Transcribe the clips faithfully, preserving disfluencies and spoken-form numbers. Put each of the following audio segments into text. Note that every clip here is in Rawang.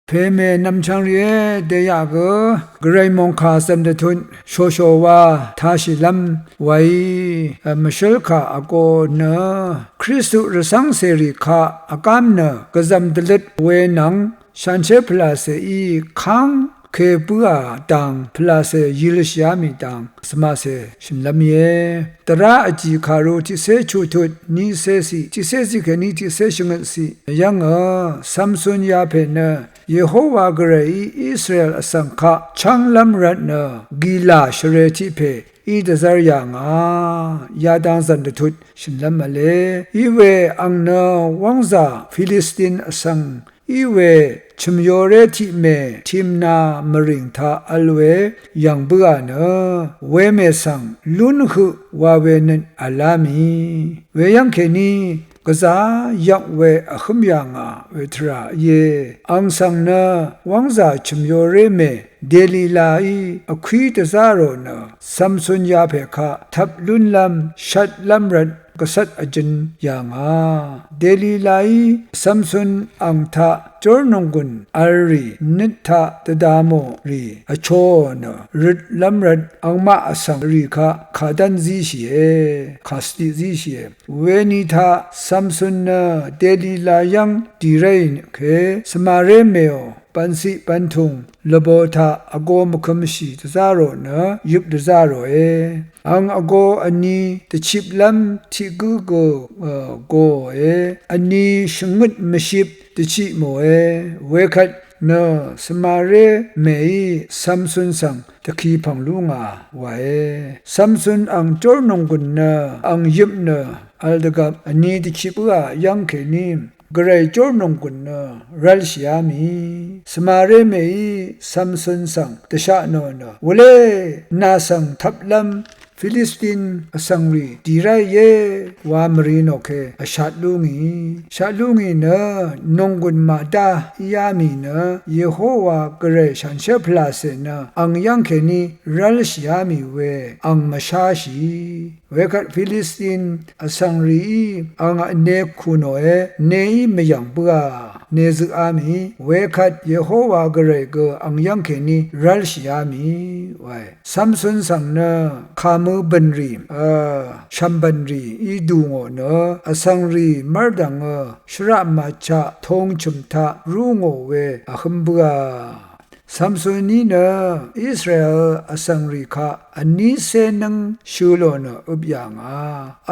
Pèmè nv̀mchvng rìé, dèyaq gø gvray mòngkà zv̀m dvtut shòshò wa tashìlv́m wàí, mvshǿl kà vgo nø Kristu rvcv́ngcèrì kaq vgám nø gvzv̀m dvløt we nvng shanshér pvlàcèí káng ke bǿà dang pvlàcè yilshìá mì dang svmacè shø̀nlv́m íe. Dvrá vjì kàru tiqcé chuqtut niqcé ciq, tiqcé ciq kèní tiqcé shvngøt ciq yv́ngø Samsun yapè nø Yehowa gvrayí Israel vsvng kaq chv́nglv́m rvtnø Gila shvre tiq pè í dvzv́r yà ngà, yadang zv̀n dvtut shø̀nlv́m v̄le. Iwe ang nø wv́ngzà Filistin vsvng í we chø̀myoré tiqmè Timna mvrìng taq vl we yv̀ng bǿà nø wemè svng lún høq wa we nøt v̀lá mì. Weyv́ng kèní gvzà yvk we vhǿm yà ngà we tvrà íe. Ang svng nø wv́ngzà chø̀myoré mè Delilaí vkwí dvzá rò nø Samsun yapè kaq tvp lúnlv́m shvtlv́m rvt gvcvt vjø̄n yà ngà. Delilaí Samsun ang taq jórnònggùn v̄l rì nøt taq dvda mò rì vchoò nø røtlv́m rvt angmaq vsvng rì kaq kàdv́n zíshìe, kàsvdiq zíshìe. Weni taq Samsun nø Delila yv́ng dì ráì ke svmaré mèò bv̀nciq bv̀ntung lvbò taq vgō mvkø̄mshì dvzá rò nø yøp dvzá ròe. Ang vgō vni dvchiplv́m tiq gǿ gø gòe, vni shvngøt mvship dvchiq mòe. Wekvt nø svmaré mèí Samsun svng dvki pv̀ng lú ngà wàe. Samsun ang jórnònggùn nø ang yøp nø vl dvgvp vni dvchip bǿà yv́ng kèní gvray jórnònggùn nø rv́lshìá mì. Svmaré mèí Samsun svng dvsha nò nø, wulé nà svng tvplv́m Filistin vsvngrì dì ráìé wa mvri nò ke vshat lú ngì. Shat lú ngì nø nònggùn màdá íá mì nø Yehowa gvray shanshér pvlàcè nø ang yv́ng kèní rv́lshìá mì we ang mvsháshì. Wekvt Filistin vsvng rìí ang vne kù nòe, neí mvyv̀ng bǿà, ne zøqá mì. Wekvt Yehowa gvray gø ang yv́ng kèní rv́lshìá mì wae. Samsun svng nø kàmø bø̀nrì, shv̀m bø̀nrì í dù ngò nø vsvng rì mv́rdv̀ngø shvraq màchaq tong chø̀m taq rú ngò we vhǿm bǿà. Samsuní nø Israel vsvngrì kaq vní cé nǿng shø̄ lò nø øp yà ngà.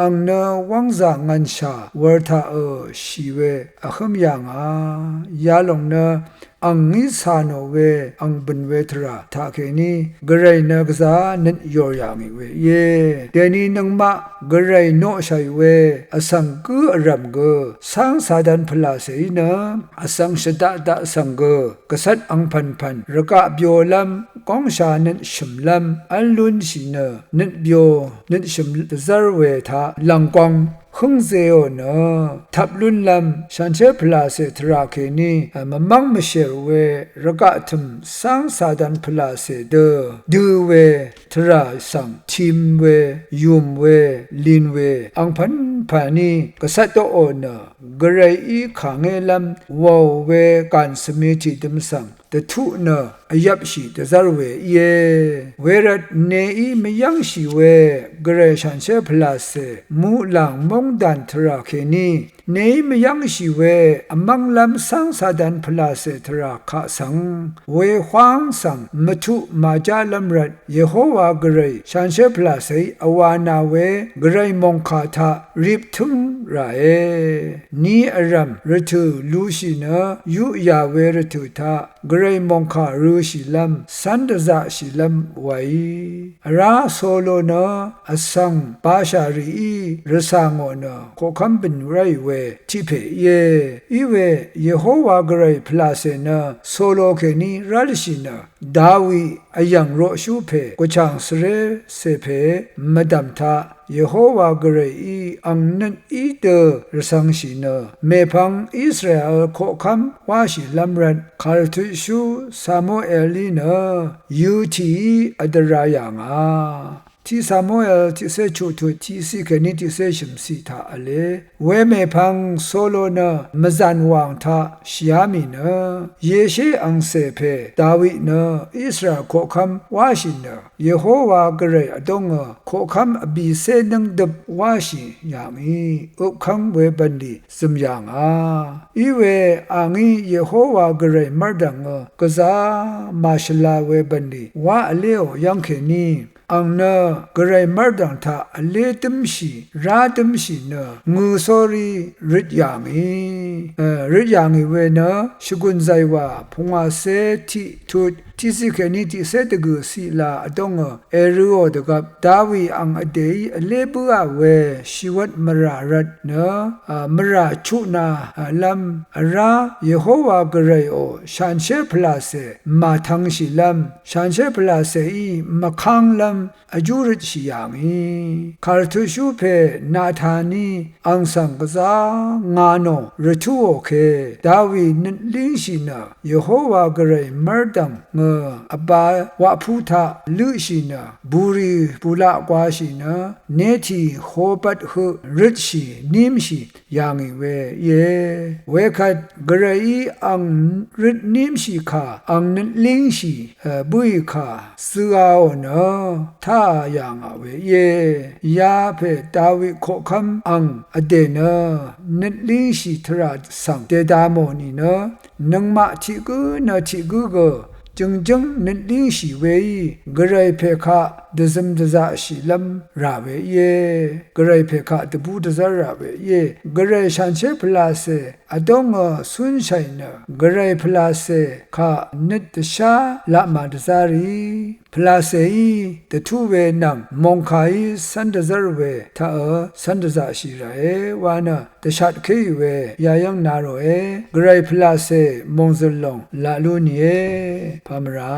Ang nø wv́ngzà ngv̀nshà wur taqø shì we vhǿm yà ngà. Yalòng nø ang ngí cà nò we ang bø̀n we tvrà taqkèní gvray nø gvzà nøt yòr yà ngì we íe. Dèni nøngmaq gvray noqshàì we vsvng gǿ vrv̀m gø cáng Satan pvlàcèí nø vsvng shvdaq daq svng gø gvcvt angpv̀npv̀n rvgaq byolv́m góngsha nøt shø̀mlv́m v́l lúnshì nø nøt byo nøt shø̀m dvzv́r we taq lv̀nggwvng hǿngzeò nø tvp lúnlv́m shanshér pvlàcè tvrà kèní mvmv́ng mvshèr we rvgaq tø̀m cáng Satan pvlàcè dø dø̄ we tvrà svng tim we, yùm we, lìn we, angpv̀npv̀n í gvcvt dóò nø gvrayí kàngélv́m wàò we gàn svmi tiqdøm svng dvtuq nø vyvpshì dvzv́r we íe. Wervt neí mvyv́ngshì we gvray shanshér pvlàcè muqlàng móngdàn tvrà kèní neí mvyv́ngshì we vmv́nglv́m cáng Satan pvlàcè tvrà kaq svng wehwáng svng mvtuq màjálv́m rvt Yehowa gvray shanshér pvlàcèí vwà nà we gvray mòngkà taq rip tǿng ràe. Ni vrv̀m rvtø̀ lushì nø yuqyà we rvtø̀ taq gvray mòngkà rø̄shìlv́m cv́n dvzaqshìlv́m wàí. Vrá Solo nø vsvng bashà rìí rvcà ngò nø koqkv́m bø̀n ráì we tiq pè íe. Iwe Yehowa gvray pvlàcè nø Solo kèní rv́lshì nø Dawi vyv̀ng roqshú pè gvchàng svré cè pè mvdv̀m taq Yehowa gvrayí ang nøt í dø rvcv̄ngshì nø mèpvng Israel koqkv́m wáshìlv́m rvt kàrvtutshú Samuelí nø yøtìí vdvra yà ngà. Tiq Samuel tiqcé chuqtut tiqciq kèní tiqcé shø̀mciq taq v̄le. Wemèpvng Solo nø mvzàn wàng taq shìá mì nø Yeshe angcè pè Dawi nø Israel koqkv́m wáshì nø Yehowa Gvray vdóngø koqkv́m vbìcé nǿngdøp wáshì yà ngì. Øpkv́ng we bv̀nlì zø̀m yà ngà. Iwe a ngí Yehowa Gvray mv́rdv̀ngø gvzá màshvla we bv̀nlì wá vléò yv́ng kèní ang nø Gvray mv́rdv̀ng taq vlé dǿmshì rá dǿmshì nø ngø̀ sórí røt yà ngì. E, røt yà ngì we nø shvgùn zàywà pungwàcé tiqtut tiqciq kèní tiqcé dvgø̀ ciqlà vdóngø èrøò dvgvp Dawi ang vdèí vlé bǿà we shìwvt mvrà rvt nø, a, mvrà chutnà, a, lv́m vrá Yehowa Gvrayò shanshér pvlàcè màtvngshìlv́m shanshér pvlàcèí mvkánglv́m vjú røtshì yà ngì. Kàrvtøshú pè Nataní ang svng gvzá ngà nò rvtúò ke Dawi nøt língshì nø Yehowa Gvray mv́rdv̀ng ngø vba waqpú taq løqshì nø bùrì bùlaq gwashì nø netì hobvt høq røtshì nímshì yà ngì we íe. Wekvt Gvrayí ang røt nímshì kà ang nøt língshì, e, bǿì kà zøaò nø táā yà ngà we íe. Yapè Dawi koqkv́m ang vdè nø nøt língshì tvrà svng dèda mò nìnø nøngmaq tiq gǿ nø tiq gǿ gø jø̀ngjǿng nøt língshì weí Gvray pè kaq dvzøm dvzaqshìlv́m rà we íe. Gvray pè kaq dvbú dvzv́r rà we íe. Gvray shanshér pvlàcè vdóngø cúnshàì nø Gvray pvlàcè kaq nøt dvshá laq màdvzá rì pvlàcèí dvtú we nvng mòngkàí cv́n dvzv́r we taqø cv́n dvzaqshì ràe wa nø dvshatkéì we yayv́ng na ròe. Gvray pvlàcè mòngzø̀l lòng laq lú nìe. Pàmvrà